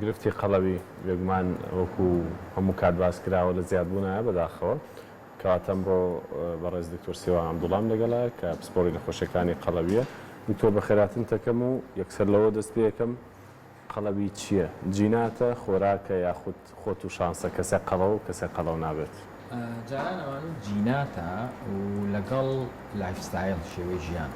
گرفتی قەڵەوی بێگومان وەکو هەموو کات باس کراوە لە زیادبوونایە بەداخەوە. کەواتە ئەمڕۆ بەڕێز دکتۆر سیروان عەبدوڵام لەگەڵە کە پسپۆڕی نەخۆشیەکانی قەڵەویە. دکتۆر بەخێرهاتنت ئەکەم و یەکسەر لەوە دەست پێ ئەکەم قەڵەوی چییە؟ جیناتە، خۆراکە یاخود خۆت و شانسە کەسێک قەڵەوە و کەسێک قەڵەو نابێت؟ جاران ئەوانە جیناتە و لەگەڵ lifestyle شێوەی ژیان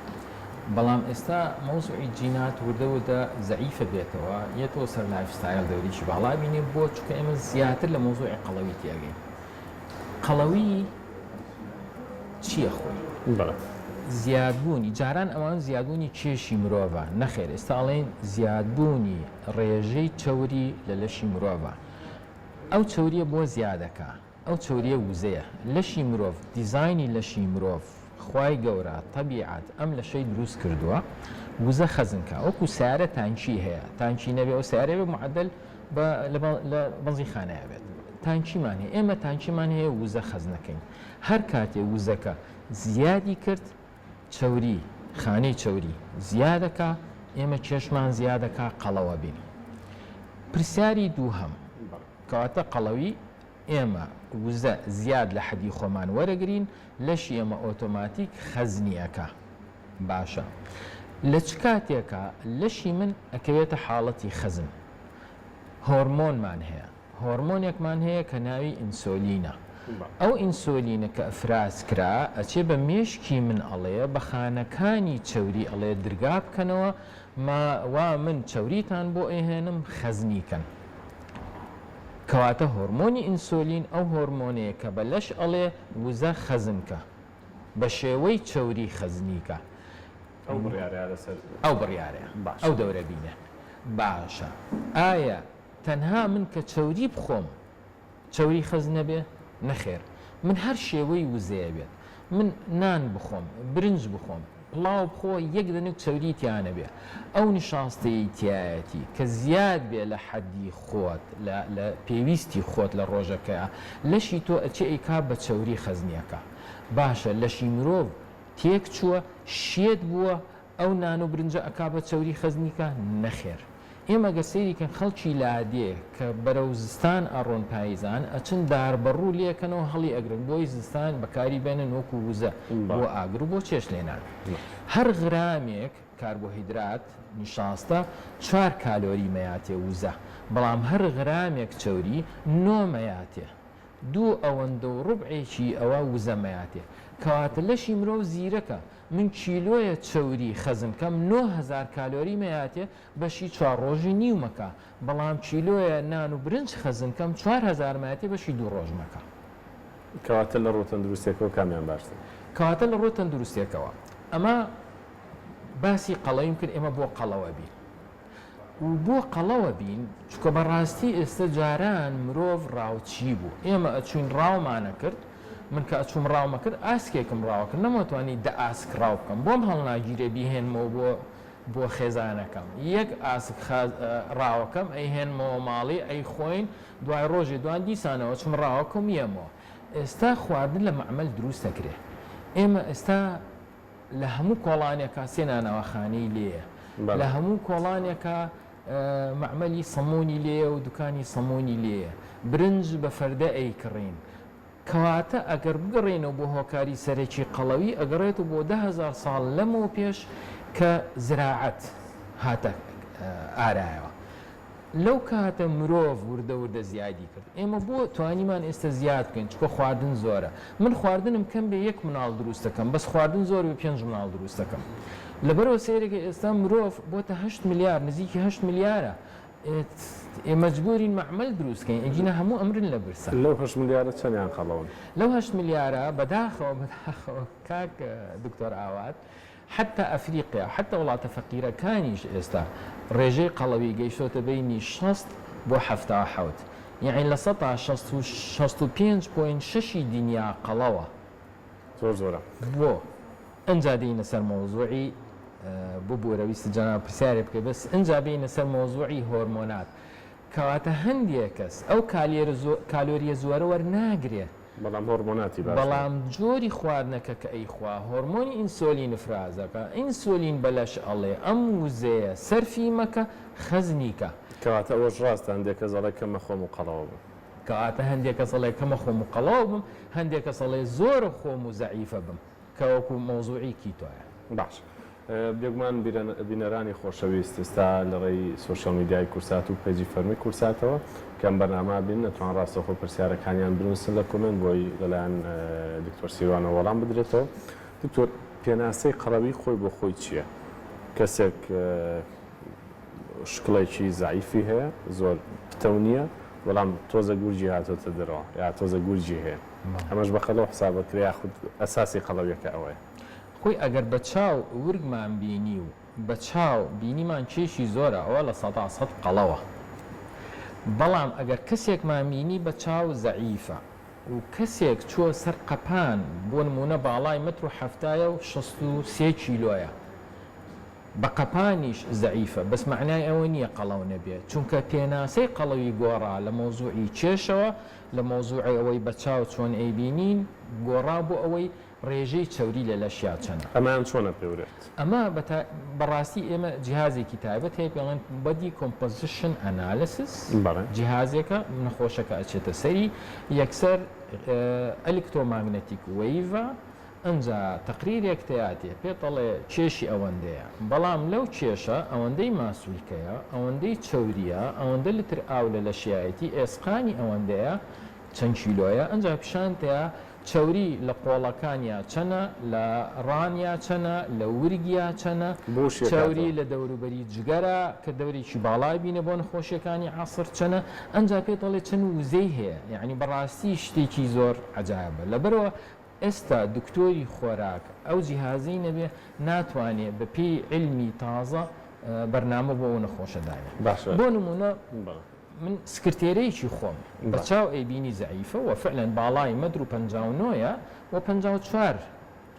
بەڵام ئێستا مەوزوعی جینات وردە وردە زەعیفە بێتەوە یەتەوە سەر lifestyle دەوریی باڵا بینێ بۆ چونکە ئێمە زیاتر لە مەوزوعی قەڵەوی تێگەین قەڵەوی چییە خۆی؟ بەڵێ. زیادبوونی، جاران ئەوان زیادبوونی کێشی مرۆڤە، نەخێر ئێستا ئەڵێن زیادبوونی ڕێژەی چەوری لە لەشی مرۆڤە. ئەو چەورییە بۆ زیادەکا؟ ئەو چەورییە وزەیە. لەشی مرۆڤ، دیزاینی لەشی مرۆڤ، خوای گەورە، تەبیعەت، ئەم لەشەی دروست کردووە وزە خەزن کا. وەکو سەیارە تانکی هەیە، تانکی نەبێ ئەو سەیارەیە بێ معەدەل بە لە بەنزینخانەیا بێت. تانکیمان هەیە، ئێمە تانکیمان هەیە وزە خەزنەکەین. هەر کاتێ وزەکە زیادی کرد چەوری، خانەی چەوری زیادەکا، ئێمە کێشمان زیادەکا قەڵەوە بین. پرسیاری دووهەم، کەواتە قەڵەوی ئێمە وزە زیاد لە حەدی خۆمان وەرەگرین، لەشی ئێمە ئۆتۆماتیک خەزنی ئەکا. باشە لە چ کاتێکا لەشی من ئەکەوێتە حاڵەتی خەزن؟ هۆرمۆنمان هەیە، هۆرمۆنێکمان هەیە کە ناوی ئینسۆلینە، ئەو ئینسۆلینە کە ئەفراز کرا ئەچێ بە مێشکی من ئەڵێ بە خانەکانی چەوری ئەڵێ درگا بکەنەوە ما وا من چەوریتان بۆ ئەهێنم خەزنی کەن. کەواتە هۆرمۆنی ئینسۆلین ئەو هۆرمۆنەیە کە بە لەش ئەڵێ وزە خەزن کە. بە شێوەی چەوری خەزنی کە. ئەو بڕیارەیە لەسەر. ئەو بڕیارەیە. باشە. ئەو دەورە بینە. باشە ئایا تەنها من کە چەوری بخۆم چەوری خەز نەبێ؟ نەخێر من هەر شێوەی وزەیە بێت من نان بخۆم برنج بخۆم پڵاو بخۆ یەک دەنک چەوری تیا نەبێ ئەو نیشاستەیەی تیایەتی کە زیاد بێ لە حەدی خۆت لە لە پێویستی خۆت لە ڕۆژەکەیا لەشی تۆ ئەچێ ئەیکا بە چەوری خەزنیەکە باشە لەشی مرۆڤ تێک چووە شێت بووە ئەو نان و برنجە ئەکا بە چەوری خەزنیکە؟ نەخێر. ئێمە گەر سەیری کەین خەڵکی لادێ کە بەرەو زستان ئەڕۆن پایزان ئەچن داربەڕوو لێکەنەوە هەڵی ئەگرن بۆی زستان بەکاری بێنن وەکو وزە بۆ ئاگر و بۆ چێشت لێنان. هەر غرامێک کاربۆهیدرات، نیشاستە، چوار کالۆری مەیاتێ وزە، بەڵام هەر غرامێک چەوری نۆ مەیاتێ. دوو ئەوەندە و ڕوبعێکی ئەوە وزە مەیاتێ. کەواتە لەشی مرۆڤ زیرەکە. من کیلۆیە چەوری خەزن کەم 9000 کالۆری مەیاتێ بەشی چوار ڕۆژی نیو مەکە بەڵام کیلۆیە نان و برنج خەزن کەم 4000 مەیاتێ بەشی دوو ڕۆژ مەکە. کەواتە لە ڕوو تەندروستیەکەوە کامیان باشترە؟ کەواتە لە ڕوو تەندروستیەکەوە ئەمە باسی قەڵەویم کرد ئێمە بۆ قەڵەوە بین و بۆ قەڵەوە بین چونکە بەڕاستی ئێستە جاران مرۆڤ ڕاوچی بوو ئێمە ئەچوین ڕاومان ئەکرد من کە ئەچوم ڕاوم ئەکرد ئاسکێکم ڕاوە کرد نەمەتوانی دە ئاسک ڕاو بکەم بۆم هەڵناگیرێ بیهێنمەوە بۆ بۆ خێزانەکەم یەک ئاسک ڕاوەکەم ئەیهێنمەوە ماڵی ئەیخۆین دوای ڕۆژێ دوان دیسانەوە چم ڕاوەکەم یەمەوە ئێستا خواردن لە مەعمەل دروست ئەکرێ ئێمە ئێستا لە هەموو کۆڵانێکا سێ نانەواخانەی لێیە، لە هەموو کۆڵانێکا مەعمەلی سەموونی لێیە و دوکانی سەموونی لێیە، برنج بە فەردە ئەیکڕین. کەواتە ئەگەر بگەڕێینەوە بۆ هۆکاری سەرەکی قەڵەوی ئەگەڕێتەوە بۆ 10,000 ساڵ لەمەو پێش کە زراعەت هاتە ئارایەوە. لەو کاتە مرۆڤ وردە وردە زیادی کرد ئێمە بۆ توانیمان ئێستا زیاد بکەین چونکە خواردن زۆرە من خواردنم کەم بێ یەک مناڵ دروست دەکەم بەس خواردن زۆر بێ پێنج مناڵ دروست دەکەم لەبەرەوە سەیرەکە ئێستا مرۆڤ بۆتە هەشت ملیار نزیکی هەشت ملیارە ئێ مەجبورین مەعمەل دروست کەین ئەگینا هەموو ئەمرن لە برسا. لەو هەشت ملیارە چەنیان قەڵەون؟ لەو هەشت ملیارە بەداخەوە بەداخەوە کاک دکتۆر ئاوات حەتتا ئەفریقیا، حەتتا وڵاتە فەقیرەکانیش ئێستا ڕێژەی قەڵەوی گەیشتۆتە بەینی 60 بۆ 77 یەعنی لە 65 point شەشی دنیا قەڵەوە. زۆر زۆرە. بۆ؟ ئنجا دێینە سەر مەوزوعی ببورە ویستت جەناب پرسیارێ بکەی بەس ئنجا بێینە سەر مەوزوعی هۆرمۆنات کەواتە هەندێ کەس ئەو کالۆریە زۆرە وەرناگرێ. بەڵام هۆرمۆناتی باش نیە. بەڵام جۆری خواردنەکە کە ئەیخوا هۆرمۆنی ئینسۆلین ئفرازەکا، ئینسۆلین بە لەش ئەڵێ ئەم وزەیە سەرفی مەکە خەزنی کە. کەواتە ئەوەش ڕاستە هەندێک کەس ئەڵێ کەمە خۆم و قەڵەوە بم. کەواتە هەندێک کەس ئەڵێ کەمە خۆم و قەڵەوە بم، هەندێک کەس ئەڵێ زۆرە خۆم و زەعیفە بم. کە وەکو مەوزوعی کیتۆیە. باش بێگومان بینەرانی خۆشەویست ئێستا لە ڕێی سۆشیال میدیای کورسات و پەیجی فەرمی کورساتەوە کە ئەم بەرنامە بینن ئەتوان ڕاستەوخۆ پرسیارەکانیان بنووسن لە comment بۆی لەلایەن دکتۆر سیروانەوە وەڵام بدرێتەوە. دکتۆر پێناسەی قەڵەوی خۆی بۆ خۆی چییە؟ کەسێک شکڵێکی زەعیفی هەیە زۆر پتەو نییە بەڵام تۆزە گورگی هاتۆتە دەرەوە یا تۆزە گورگی هەیە ئەمەش بە قەڵەو حساب ئەکرێ یاخود ئەساسی قەڵەویەکە ئەوەیە؟ خۆی ئەگەر بە چاو ورگمان بینی و بە چاو بینیمان کێشی زۆرە ئەوە 100% قەڵەوە بەڵام ئەگەر کەسێکمان بینی بە چاو زەعیفە و کەسێک چووە سەر قەپان بۆ نموونە باڵای مەتر و حەفتایە و 63 کیلۆیە بە قەپانیش زەعیفە بەس مەعنای ئەوە نییە قەڵەو نەبێ چونکە پێناسەی قەڵەوی گۆڕا لە مەوزوعی کێشەوە لە مەوزوعی ئەوەی بە چاو چۆن ئەیبینین گۆڕا بۆ ئەوەی ڕێژەی چەوری لە لەشیا چەنە. ئەمەیان چۆن ئەپێورێت؟ ئەمە بە تا بەڕاستی ئێمە جیهازێکی تایبەت هەیە پێی ئەڵێن Body Composition Analysis بەڵێ. جیهازێکە نەخۆشەکە ئەچێتە سەری یەکسەر electromagnetic wave ە ئنجا تەقریرێک تیاتێ پێت ئەڵێ کێشی ئەوەندەیە بەڵام لەو کێشە ئەوەندەی ماسولکەیە ئەوەندەی چەوریە ئەوەندە لتر ئاو لە لەشیایەتی ئێسقانی ئەوەندەیە چەند کیلۆیە ئنجا پیشان تیا چەوری لە قۆڵەکانیا چەنە لە ڕانیا چەنە لە ورگیا چەنە بۆشی چەوری ئەکاتەوە. لە دەوروبەری جگەرە کە دەورێکی باڵای بینە بۆ نەخۆشیەکانی عەسر چەنە ئنجا پێت ئەڵێ چەند وزەی هەیە یەعنی بەڕاستی شتێکی زۆر عەجایبە لەبەرئەوە ئێستا دکتۆری خۆراک ئەو جیهازەی نەبێ ناتوانێ بە پێی عیلمی تازە بەرنامە بۆ ئەو نەخۆشە دانێ. باشە بۆ نموونە بەڵێ. من سکرتێرەیەکی خۆم بە بەڵێ. چاو ئەیبینی زەعیفە و فعلەن باڵای مەتر و 59 یە و 54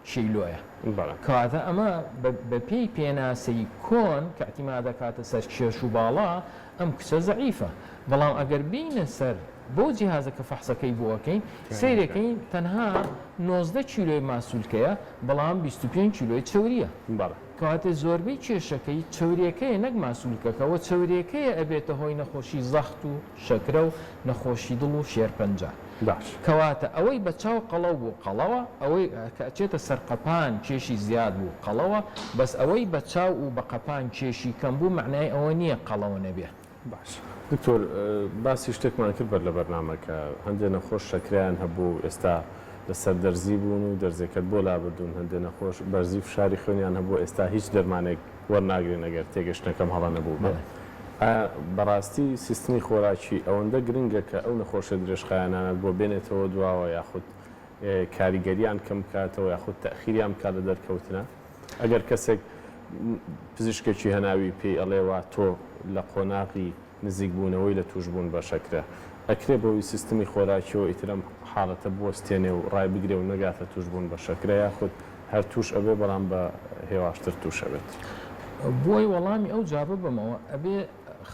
کیلۆیە. بەڵێ. کەواتە ئەمە بە بە پێی پێناسەی کۆن کە ئیعتیماد ئەکاتە سەر کێش و باڵا ئەم کچە زەعیفە. بەڵام ئەگەر بێینە سەر بەو جیهازە کە فەحسەکەی بۆ ئەکەین سەیرەکەین تەنها 19 کیلۆی ماسولکەیە بەڵام 25 کیلۆی چەوریە. بەڵێ. کەواتە زۆربەی کێشەکەی چەوریەکەیە نەک ماسولکەکە وە چەوریەکەیە ئەبێتە هۆی نەخۆشی زەخت و شەکرە و نەخۆشی دڵ و شێرپەنجە. باش. کەواتە ئەوەی بە چاو قەڵەو بوو قەڵەوە، ئەوەی کە ئەچێتە سەر قەپان کێشی زیاد بوو قەڵەوە، بەس ئەوەی بە چاو و بە قەپان کێشی کەم بوو مەعنای ئەوە نیە قەڵەو نەبێ. باش دکتۆر باسی شتێکمان کرد بەر لە بەرنامەکە هەندێ نەخۆش شەکرەیان هەبوو و ئێستا لەسەر دەرزی بوون و دەرزێکەت بۆ لابردوون هەندێ نەخۆش بەرزی فشاری خوێنیان هەبوو ئێستا هیچ دەرمانێک وەرناگرن ئەگەر تێگەشتنەکەم هەڵە نەبووبێ بەڵێ. ئایا بەڕاستی سیستمی خۆراکی ئەوەندە گرنگە کە ئەو نەخۆشە درێژخایەنانەت بۆ بێنێتەوە دواوە یاخود کاریگەریان کەم بکاتەوە یاخود تەئخیریان بکات لە دەرکەوتنا؟ ئەگەر کەسێک پزیشکێکی هەناوی پێی ئەڵێ وا تۆ لە قۆناغی نزیک بوونەوەی لە تووشبوون بە شەکرە، ئەکرێ بەهۆی سیستمی خۆراکیەوە ئیتر ئەم حاڵەتە بوەستێنێ و ڕایبگرێ و نەگاتە تووشبوون بە شەکرە یاخود هەر تووش ئەبێ بەڵام بە هێواشتر تووش ئەبێت؟ بۆی وەڵامی ئەو جوابە بەمەوە ئەبێ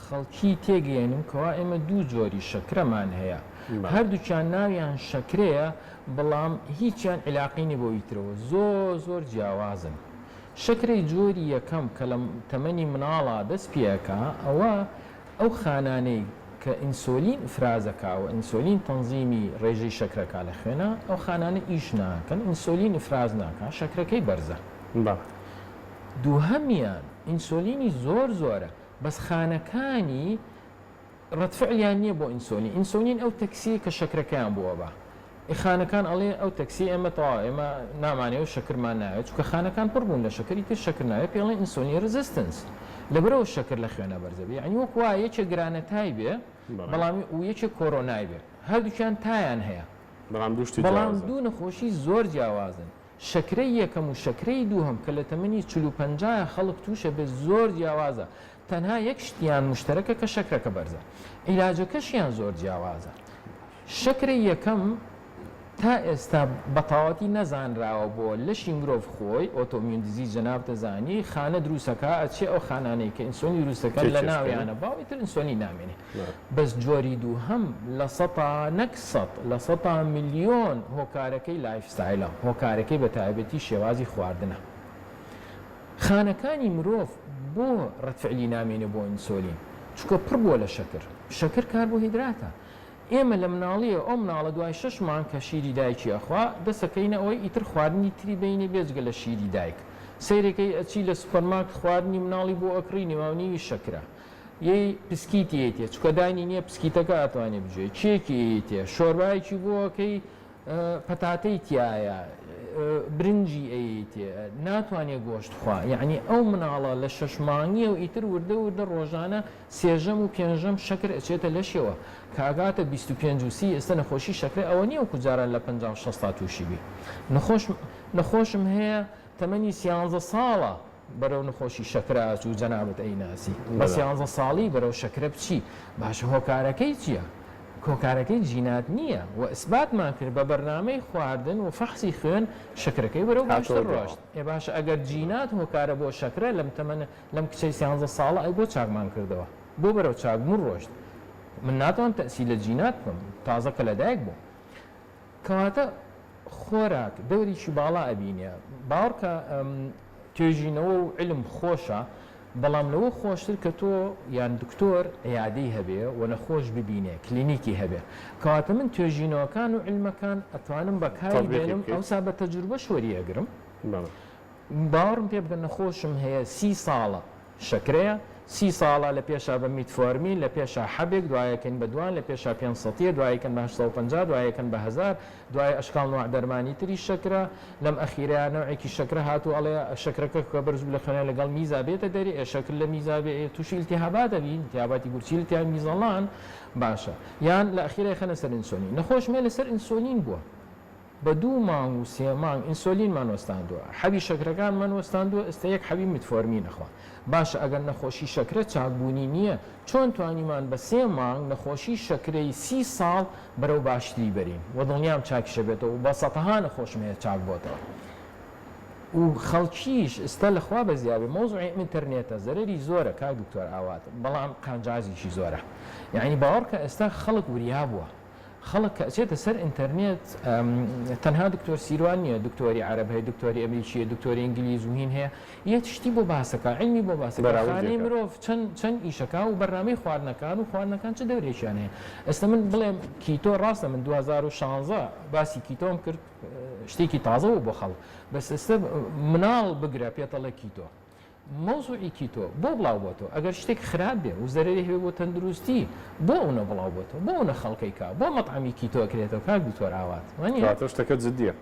خەڵکی تێگەیەنم کەوا ئێمە دوو جۆری شەکرەمان هەیە هەردووکیان ناویان شەکرەیە بەڵام هیچیان عیلاقەی نیە بەوی ترەوە زۆر زۆر جیاوازن شەکرەی جۆری یەکەم کە لە تەمەنی مناڵا دەست پێئەکا ئەوە ئەو خانانەی کە ئینسۆلین ئیفرازەکا و ئینسۆلین تەنزیمی ڕێژەی شەکرەکا لە خوێنا ئەو خانانە ئیش ناکەن ئینسۆلین ئیفراز ناکا شەکرەکەی بەرزە. بەڵێ. دووهەمیان ئینسۆلینی زۆر زۆرە بەس خانەکانی ڕەد فعلیان نیە بۆ ئینسۆلین ئینسۆلین ئەو تەکسیەی کە شەکرەکەیان بۆ ئەبا ئێ خانەکان ئەڵێ ئەو تەکسیەی ئێمە تەواو ئێمە نامانەوێ و شەکرمان ناوێت چونکە خانەکان پڕ بوون لە شەکر ئیتر شەکر ناوێت پێی ئەڵێن insulin resistance لەبەرئەوە شەکر لە خوێنا بەرزە بێ یەعنی وەک وایە یەکێ گرانەتای بێ بەڵام و یەکێ کۆرۆنای بێ هەردووکیان تایان هەیە بەڵام دوو شتی بەڵام جیاوازن. دوو نەخۆشی زۆر جیاوازن شەکرەی یەکەم و شەکرەی دووهەم کە لە تەمەنی 40 و 50 خەڵک تووشە بێت زۆر جیاوازە تەنها یەک شتیان موشتەرەکە کە شەکرەکە بەرزە عیلاجەکەشیان زۆر جیاوازە شەکرەی یەکەم. تا ئێستا بەتەواوەتی نەزانراوە بۆ لەشی مرۆڤ خۆی autoimmune disease جەنابت ئەزانی خانە دروستەکا ئەچێ ئەو خانانەی کە ئینسۆلین دروستەکەن لەناویانە باو ئیتر ئینسۆلین نامێنێ بەس جۆری دووهەم لە سەتا نەک سەت لە سەتا ملیۆن هۆکارەکەی lifestyle ە هۆکارەکەی بە تایبەتی شێوازی خواردنە خانەکانی مرۆڤ بۆ ڕەدفعلی نامێنێ بۆ ئینسۆلین چونکە پڕ بووە لە شەکر شەکر کاربۆهیدراتە ئێمە لە مناڵیەوە ئەو مناڵە دوای شەش مانگ کە شیری دایکی ئەخوا دەسەکەینە ئەوەی ئیتر خواردنی تری بەینێ بێجگە لە شیری دایک سەیرەکەی ئەچی لە سوپەرمارکت خواردنی مناڵی بۆ ئەکڕی نیواونیوی شەکرە یەی پسکیتی ئەیتێ چونکە دانی نیە پسکیتەکە ئەتوانێ بجوێ کێکی ئەیتێ شۆربایەکی بۆ ئەکەی پەتاتەی تیایە برنجی ئەیەیتێ ناتوانێ گۆشت بخوا یەعنی ئەو مناڵە لە شەش مانگیەوە ئیتر وردە وردە ڕۆژانە سێژەم و پێنجژەم شەکر ئەچێتە لەشیەوە کە ئەگاتە 25 و سی ئێستا نەخۆشی شەکرە ئەوە نیە وەکو جاران لە 50 و شەستا تووشی بی نەخۆش نەخۆشم هەیە تەمەنی سیانزە ساڵە بەرەو نەخۆشی شەکرە ئەچوو جەنابت ئەیناسی بە سیانزە ساڵی بەرەو شەکرە بچی باشە هۆکارەکەی چیە هۆکارەکەی جینات نییە و ئیسباتمان کرد بە بەرنامەی خواردن و فەحسی خوێن شەکرەکەی بەرەو باشتر ڕۆشت ئێ باشە ئەگەر جینات هۆکارە بۆ شەکرە لەم تەمەنە لەم کچەی سیانزە ساڵە ئەی بۆ چاکمان کردەوە بۆ بەرەو چاکبوون ڕۆشت من ناتوانم تەئسیر لە جینات بکەم تازە کە لەدایک بووم کەواتە خۆراک دەورێکی باڵا ئەبینێ. باوەڕکە توێژینەوە و عیلم خۆشە، بەڵام لەوە خۆشتر کە تۆ یان دکتۆر عیادەی هەبێ و نەخۆش ببینێ، کلینیکی هەبێ. کەواتە من توێژینەوەکان و عیلمەکان ئەتوانم بەکاری بێنم، ئەوسا بە تەجروبەش وەری ئەگرم. باوەڕم پێ بکە نەخۆشم هەیە سی ساڵە شەکرەیە، سی ساڵە لە پێشا بە میتفۆرمین، لە پێشا حەبێک، دوایە کەین بە دوان، لە پێشا پێنج سەتیە، دوایە کەن بە 850، دوایە کەن بە هەزار، دوایە ئەشکاڵ نوع دەرمانی تری شەکرە، لەم ئەخیرەیا نەوعێکی شەکرە هاتوو ئەڵێ شەکرەکە کە بەرز بوو لە خوێنا لەگەڵ میزا بێتە دەرێ، ئێ شەکر لە میزا بێ ئێ تووشی ئیلتیهابات ئەبی، ئیلتیهاباتی گورچیلە، ئیلتیهابی میزەڵان، باشە یان لە ئەخیرای خەنە سەر ئینسۆلین، نەخۆشم هەیە لەسەر ئینسۆلین بووە. بە دوو مانگ و سێ مانگ ئینسۆلینمان وەستاندووە، حەبی شەکرەکانمان وەستاندووە، ئێستا یەک حەبی میتفۆرمین ئەخوا. باشە ئەگەر نەخۆشی شەکرە چاکبوونی نییە، چۆن توانیمان بە سێ مانگ نەخۆشی شەکرەی سی ساڵ بەرەو باشتری بەرین؟ وە دڵنیام چاکیشە بێتەوە و بە سەتەها نەخۆشم هەیە چاک بۆتەوە. و خەڵکیش ئێستا لە خوا بەزیابێ مەوزوعی ئەم ئینتەرنێتە زەرەری زۆرە کاک دکتۆر ئاوات، بەڵام قانجازیشی زۆرە. یەعنی باوەڕکە ئێستا خەڵک وریا بووە. خەڵک کە ئەچێتە سەر ئینتەرنێت تەنها دکتۆر سیروان نییە دکتۆری عەرەب هەیە دکتۆری ئەمریکی هەیە دکتۆری ئینگلیز و هین هەیە یەک شتی بۆ باسەکە عیلمی بۆ باسەکە خانەی مرۆڤ چەند چەند ئیشەکە و بەرنامەی خواردنەکان و خواردنەکان چ دەورێکیان هەیە ئێستا من بڵێم کیتۆ ڕاستە من 2016 باسی کیتۆم کرد شتێکی تازە بوو بۆ خەڵک بەس ئێستا مناڵ بگرە پێتەڵێ کیتۆ مەوزوعی کیتۆ بۆ بڵاو بۆتەوە؟ ئەگەر شتێک خراپ بێ و زەرەری هەبێ بۆ تەندروستی بۆ ئەونە بڵاو بۆتەوە؟ بۆ ئەونە خەڵکەی کا؟ بۆ مەتعەمی کیتۆ ئەکرێتەوە کاک دکتۆر ئاوات وانیە؟ کەواتە شتەکە جدیە.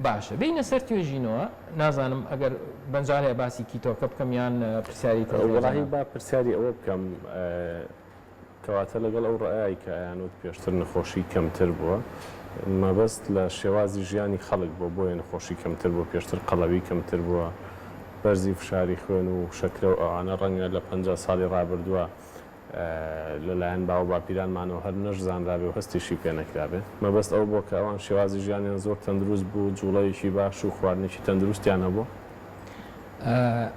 باشە بێینە سەر توێژینەوە نازانم ئەگەر بەنجال هەیە باسی کیتۆکە بکەم یان پرسیاری تر هەیە وەڵاهی جەناب؟ با پرسیاری ئەوە بکەم کەواتە لەگەڵ ئەو ڕەئای کە ئەیانوت پێشتر نەخۆشی کەمتر بووە، مەبەست لە شێوازی ژیانی خەڵک بووە بۆیە نەخۆشی کەمتر بووە، پێشتر قەڵەوی کەمتر بووە، بەرزی فشاری خوێن و شەکرە و ئەوانە ڕەنگە لە 50 ساڵی ڕابردووە لەلایەن باو و باپیرانمانەوە هەر نەشزانرابێ و هەستیشی پێ نەکرابێ. مەبەست ئەوە بووە کە ئەوان شێوازی ژیانیان زۆر تەندروست بوو، جوڵەیەکی باش و خواردنێکی تەندروستیان هەبوو.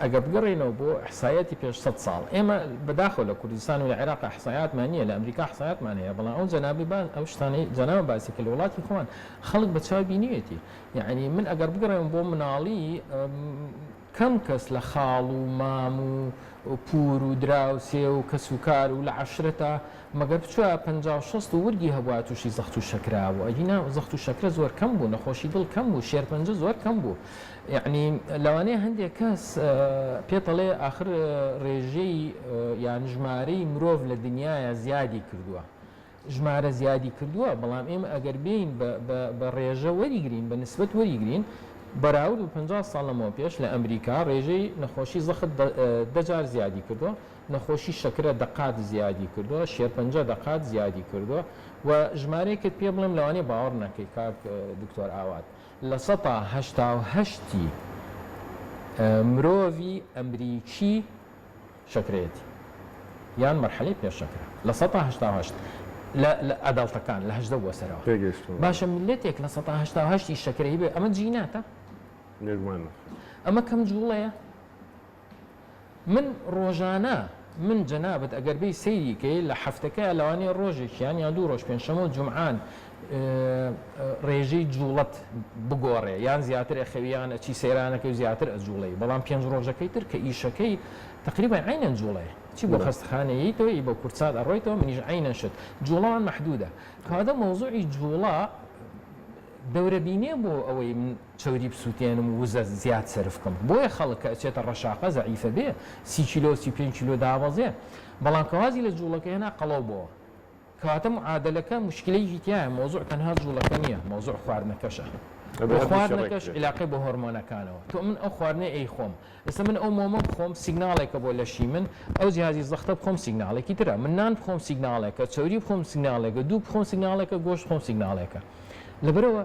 ئەگەر بگەڕێینەوە بۆ ئیحسایاتی پێش سەد ساڵ، ئێمە بەداخەوە لە کوردستان و لە عێراق ئیحسایاتمان نییە، لە ئەمریکا ئیحسایاتمان هەیە، بەڵام ئەو جەنابی با ئەو شتانەی جەنابم باسی کرد لە وڵاتی خۆمان خەڵک بە چاو بینیوێتی. یەعنی من ئەگەر بگەڕێمەوە بۆ مناڵی کەم کەس لە خاڵ و مام و پوور و دراوسێ و کەسوکار و لە عەشرەتا مەگەر بچوایە 50 و 60 و ورگی هەبوایە تووشی زەخت و شەکرە بوو ئەگینا زەخت و شەکرە زۆر کەم بوو نەخۆشی دڵ کەم بوو شێرپەنجە زۆر کەم بوو یەعنی لەوانەیە هەندێک کەس پێت ئەڵێ ئاخر ڕێژەی یان ژمارەی مرۆڤ لە دنیایا زیادی کردووە ژمارە زیادی کردووە بەڵام ئێمە ئەگەر بێین بە ڕێژە وەریگرین بە نسبەت وەریگرین بەراورد بە 50 ساڵ لەمەوە پێش لە ئەمریکا ڕێژەی نەخۆشی زەخت دە جار زیادی کردووە نەخۆشی شەکرە دەقات زیادی کردووە شێرپەنجە دەقات زیادی کردووە و ژمارەیەکت پێ بڵێم لەوانەیە باوەڕ نەکەی کاک دکتۆر ئاوات 88% ی مرۆڤی ئەمریکی شەکرەیەتی یان مەرحەلەی پێش شەکرە 88%. لە لە adult ەکان لە 18 بۆ سەرەوە. تێگەیشتم. باشە میللەتێک 88% ی شەکرەی بێ ئەمە جیناتە؟ بێگومان نەخێر. ئەمە کەم جووڵەیە؟ من ڕۆژانە من جەنابت ئەگەر بێی سەیری کەی لە هەفتەکەیا لەوانەیە ڕۆژێکیان یان دوو ڕۆژ پێنجشەمە و جومعان ڕێژەی جوڵەت بگۆڕێ یان زیاتر ئەخەوی یان ئەچی سەیرانەکەی و زیاتر ئەجوڵێی بەڵام پێنج ڕۆژەکەی تر کە ئیشەکەی تقریبا عەینەن جوڵەیە چی بۆ خەستخانە یەیتەوە ی بە کورسات ئەڕۆیتەوە منیش عەینەن شت جوڵەمان مەحدودە کەواتە مەوزوعی جوڵە دەورەبینێ بۆ ئەوەی من چەوری بسوتێنم و وزە زیاد سەرف کەم بۆیە خەڵک کە ئەچێتە ڕەشاقە زەعیفە بێ 30 کیلۆ 35 کیلۆ دابەزێ بەڵام کە وازی لە جوڵەکە هێنا قەڵەو بۆوە کەواتە معادەلەکە موشکیلەیەکی تیایە مەوزوع تەنها جوڵەکە نیە مەوزوع خواردنەکەشە ئەبێ وە هەردووکی ڕێک خواردنەکەش بێت. عیلاقەی بە هۆرمۆنەکانەوە تۆ من ئەو خواردنەی ئەیخۆم ئێستا من ئەو مۆمە بخۆم سیگناڵێکە بۆ لەشی من ئەو جیهازی زەختە بخۆم سیگناڵێکی ترە من نان بخۆم سیگناڵێکە چەوری بخۆم سیگناڵێکە دوو بخۆم سیگناڵێکە گۆشت بخۆم سیگناڵێکە لەبەرئەوە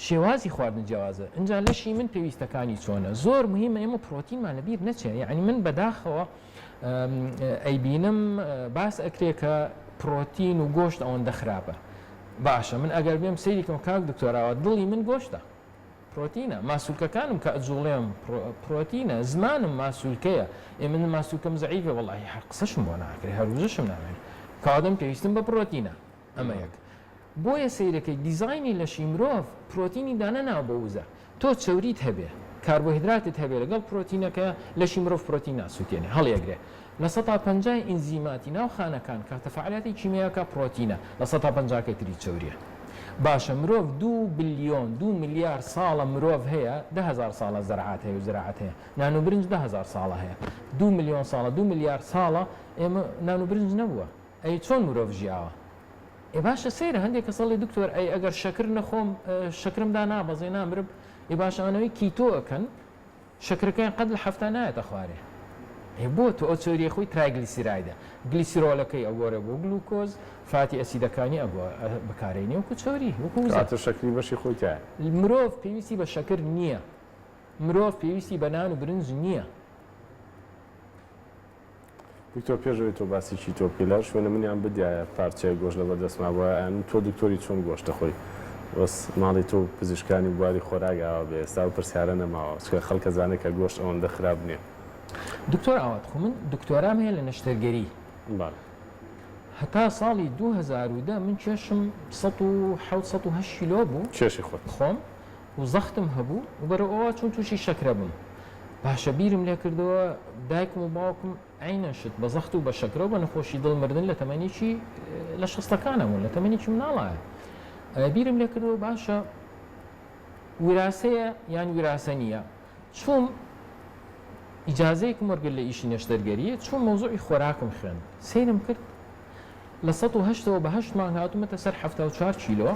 شێوازی خواردن جیاوازە ئینجا لەشی من پێویستەکانی چۆنە زۆر مهمە ئێمە پرۆتینمان لەبیر نەچێ یعنی من بەداخەوە ئەیبینم باس ئەکرێ کە پرۆتین و گۆشت ئەوەندە خراپە باشە من ئەگەر بێم سەیری کەم کاک دکتۆراوە دڵی من گۆشتە پرۆتینە ماسولکەکانم کە ئەجوڵێم پرۆتینە زمانم ماسولکەیە ئێ من ماسولکەم زەعیفە وەڵاهی هەر قسەشم بۆ ناکرێ هەر وزەشم نامێنێ کەواتە پێویستم بە پرۆتینە ئەمە یەک. بۆیە سەیرەکەی دیزاینی لەشی مرۆڤ پرۆتینی دانەناوە بۆ وزە. تۆ چەوریت هەبێ، کاربۆهیدراتت هەبێ لەگەڵ پرۆتینەکە لەشی مرۆڤ پرۆتین ناسوتێنێ، هەڵیئەگرێ. 50% ی ئینزیماتی ناو خانەکان کە تەفاعلاتی کیمیاکە پرۆتینە، 50% کەی تری چەوریە. باشە مرۆڤ دوو بلیۆن، دوو ملیار ساڵە مرۆڤ هەیە، 10,000 ساڵە زەرعات هەیە و زراعەت هەیە. نان و برنج 10,000 ساڵە هەیە. دوو ملیۆن ساڵە، دوو ملیار ساڵە ئێمە نان و برنج نەبووە. ئەی چۆن مرۆڤ ژیاوە؟ ئێ باشە سەیرە هەندێک کەس ئەڵێ دکتۆر ئەی ئەگەر شەکر نەخۆم شەکرم دانابەزێ نامرم ئێ باشە ئەوانەی keto ئەکەن شەکرەکەیان قەت لە 70 نایەتە خوارێ ئێ بۆ تۆ ئەو چەوریە خۆی triglyceride ە glycerol ەکەی ئەگۆرێ بۆ گلوکۆز fatty acid ەکانی ئەگۆ بەکارێنی وەکو چەوری وەکو وزە. کەواتە شەکری بەشی خۆی تیایە. مرۆڤ پێویستی بە شەکر نییە مرۆڤ پێویستی بە نان و برنج نییە. دکتۆر پێش ئەوەی تۆ باسی keto بکەی لە هەر شوێنە منیان بدیایە پارچەیەک گۆشت لەبەر دەستما بوایە ئەیان وت تۆ دکتۆری چۆن گۆشت دەخۆی بەس ماڵی تۆ و پزیشکانی بواری خۆراک ئاوا بێ ئێستا ئەو پرسیارە نەماوە چونکە خەڵک ئەزانێ کە گۆشت ئەوەندە خراپ نیە. دکتۆر ئاوات خۆ من دکتۆرام هەیە لە نەشتەرگەری. بەڵێ. هەتا ساڵی 2010 من کێشم 107 108 کیلۆ بوو. کێشی خۆت. خۆم و زەختم هەبوو و بەرەو ئەوە چوون تووشی شەکرە بم. باشە بیرم لێ کردەوە دایکم و باوکم عەینەن شت بە زەخت و بە شەکرە و بە نەخۆشی دڵ مردن لە تەمەنێکی لە شەستەکانە بوون لە تەمەنێکی مناڵایە بیرم لێ کردەوە باشە ویراسەیە یان ویراسە نییە چووم ئیجازەیەکم وەرگرت لە ئیشی نەشتەرگەریە چووم مەوزوعی خۆراکم خوێند سەیرم کرد لە 108 ەوە بە هەشت مانگ هاتوومەتە سەر 74 کیلۆ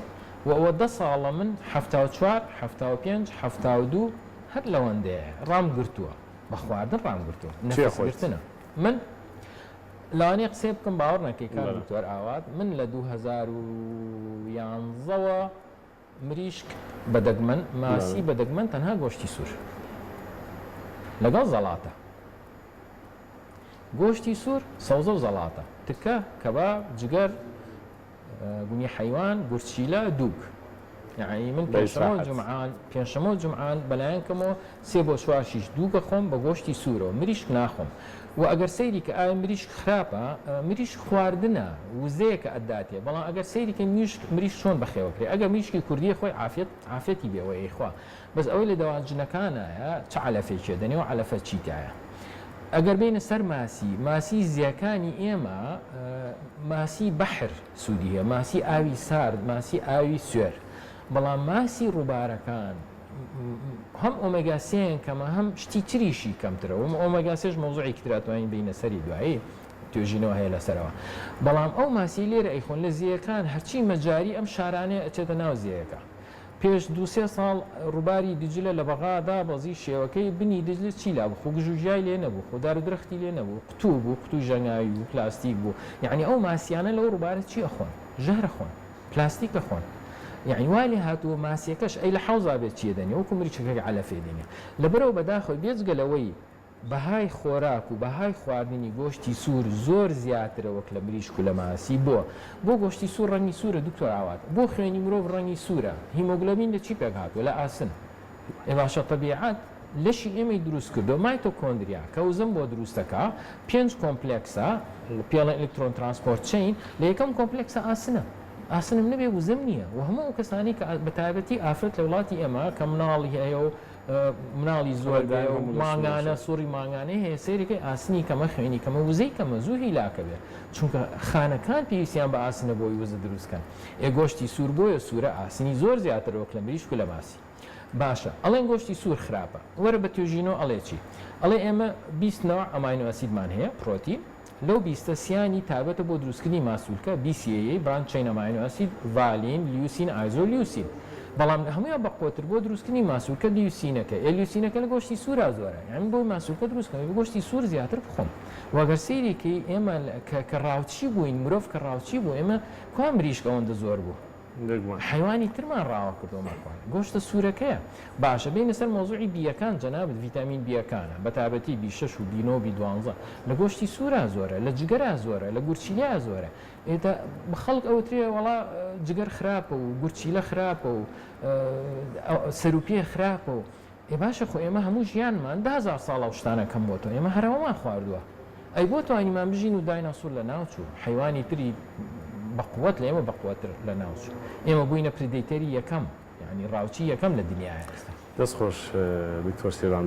و ئەوە دە ساڵە من 74 75 72 هەر لەوەندەیە ڕام گرتووە بە خواردن ڕام گرتووە چێ نەفەس خۆیت؟ گرتنە من لەوانەیە قسەی بکەم باوەڕ نەکەی کاک بەڵێ. دکتۆر ئاوات من لە 2011 ەوە مریشک بە دەگمەن ماسی بەڵێ. بە دەگمەن تەنها گۆشتی سوور لەگەڵ زەڵاتە گۆشتی سوور سەوزە و زەڵاتە تکە کەباب جگەر گونی حەیوان، گورچیلە، دووگ. یەعنی من بە پێنجشەممە و ئیسراحەت. جومعان پێنجشەممە و جومعان بەلایەن کەمەوە سێ بۆ چوار شیش دووگ ئەخۆم بە گۆشتی سوورەوە مریشک ناخۆم و ئەگەر سەیری کە ئایا مریشک خراپە مریشک خواردنە وزەیەکە ئەداتێ بەڵام ئەگەر سەیری کەی مریشک مریشک چۆن بەخێوەکرێ ئەگەر مریشکی کوردیە خۆی عافیەت عافیەتی بێ وە ئەیخوا بەس ئەوەی لە دەواجنەکانایە چ عەلەفێکیە دەنێ و عەلەفە چی تیایە ئەگەر بێینە سەر ماسی، ماسی زێکانی ئێمە ماسی بەحر سوودی هەیە، ماسی ئاوی سارد، ماسی ئاوی سوێر، بەڵام ماسی ڕووبارەکان هەم ئۆمێگا سێیان کەمە هەم شتی تریشی کەمترە و ئۆمێگا سێش مەوزوعێکی ترە ئەتوانین بێینە سەری دوایی توێژینەوە هەیە لەسەرەوە بەڵام ئەو ماسی لێرە ئەیخۆن لە زێیەکان هەرچی مەجاری ئەم شارانەیە ئەچێتە ناو زێیەکە پێش دوو سێ ساڵ ڕووباری دیجلە لە بەغا دابەزی، شێوەکەی بنی دیجلە چی لابوو؟ خۆ گژوگیای لێ نەبوو، خۆ دار و درەختی لێ نەبوو، قوتوو بوو، قوتووی ژەنگاوی بوو، پلاستیک بوو. یەعنی ئەو ماسیانە لەو ڕووبارە چی ئەخۆن؟ ژەهر ئەخۆن، پلاستیک ئەخۆن. یەعنی وا لێ هاتووە ماسیەکەش ئەی لە حەوزا بێت چی ئەدەنێ؟ وەکوو مریشکەکە عەلەفێ دێنێ. لەبەرئەوە بەداخەوە بێجگە لەوەی. بەهای خۆراک و بەهای خواردنی گۆشتی سوور زۆر زیاترە وەک لە مریشک و لە ماسی بۆ؟ بۆ گۆشتی سوور ڕەنگی سوورە دکتۆر ئاوات؟ بۆ خوێنی مرۆڤ ڕەنگی سوورە؟ هیمۆگلۆبین لە چی پێک هاتووە؟ لە ئاسن. ئێ باشە تەبیعەت لەشی ئێمەی دروست کردووە مایتۆکۆندریا کە وزەم بۆ دروست دەکا پێنج complex ە پێڵێن electron transport chain لە یەکەم complex ە ئاسنە ئاسنم نەبێ وزەم نییە و هەموو ئەو کەسانەی کە بە تایبەتی ئافرەت لە وڵاتی ئێمە کە مناڵی هەیە و مناڵی زۆر بێ و مانگانە سوڕی مانگانەی هەیە سەیرەکەی ئاسنی کەمە خوێنی کەمە وزەی کەمە زوو هیلاکە بێ چونکە خانەکان پێویستیان بە ئاسنە بۆی وزە دروست کەن ئێ گۆشتی سوور بۆیە سوورە ئاسنی زۆر زیاترە وەک لە مریشک و لە ماسی باشە ئەڵێن گۆشتی سوور خراپە وەرە بە توێژینەوە ئەڵێ چی ئەڵێ ئێمە 20 نەوع amino acid مان هەیە پرۆتین لەو بیستە سیانی تایبەتە بۆ دروستکردنی ماسولکە، BCAA، Branched Chain Amino Acid، ڤالین، لیوسین، ئایزۆلیوسین. بەڵام لە هەموویان بەقوەتر بۆ دروستکردنی ماسولکە لیوسینەکە. ئێ لیوسینەکە لە گۆشتی سوورا زۆرە. یانی من بۆی ماسولکە دروست کەم ئەبێ گۆشتی سوور زیاتر بخۆم. وە گەر سەیری کەی ئێمە کە کە ڕاوچی بووین مرۆڤ کە ڕاوچی بوو ئێمە کوا مریشک ئەوەندە زۆر بوو؟ بێگومان. حەیوانی ترمان ڕاوە کردووە مان خوارد گۆشتە سوورەکەیە. باشە بێینە سەر مەوزوعی بییەکان جەنابت ڤیتامین بییەکانە بەتایبەتی بی شەش و بی نۆ و بی دوانزە لە گۆشتی سوورا زۆرە لە جگەرا زۆرە لە گورچیلەیا زۆرە ئێ دە بە خەڵک ئەوترێ وەڵا جگەر خراپە و گورچیلە خراپە و سەر و پێ خراپە و ئێ باشە خۆ ئێمە هەموو ژیانمان 10,000 ساڵە ئەو شتانە کەم بۆتەوە ئێمە هەر ئەوەمان خواردووە ئەی بۆ توانیمان بژین و دایناسور لە ناو چوو حەیوانی تری بە قوت لە ئێمە بە قوتتر لە ناو چوو ئێمە بووینە predator ی یەکەم یانی ڕاوچی یەکەم لە دنیایا ئێستا. دەست خۆش دکتۆر سیروان.